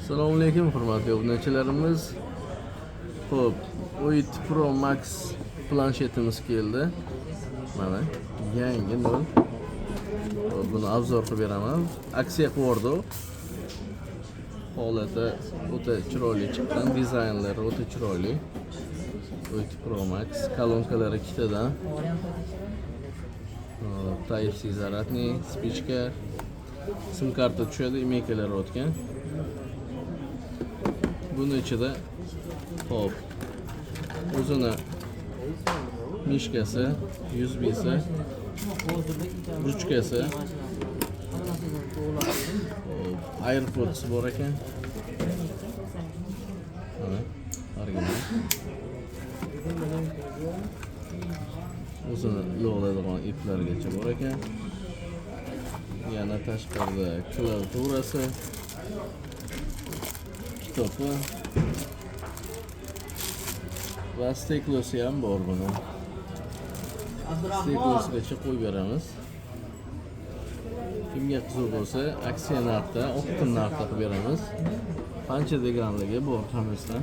Assalomu alaykum, hurmatli obunachilarimiz. Xo'p, O7 Pro Max planshetimiz keldi. Mana yangi nol. Xo'p, buni обзор qilib beraman. Aksiya qilib. Holati o'ta chiroyli chiqqan, dizaynlari o'ta chiroyli. O7 Pro Max kolonkalari ikkitadan. Xo'p, Type-C зарядный, спичка, sim karta tushadi, imeykalar o'tgan. Buni ichida, hop, o'zini мышка si, USBsi, ruchkasi, hop, AirPods bor ekan. Mana original. O'zini lo'g'laydigan iplargacha bor ekan. Yana tashqarida klaviaturasi, kitobi va стекло si ham bor buni. Стекло sigacha qo'yib beramiz. Kimga qiziq bo'lsa, aksiya narxda, оптом narxda qilib beramiz. Qancha deganligi bor hammasida.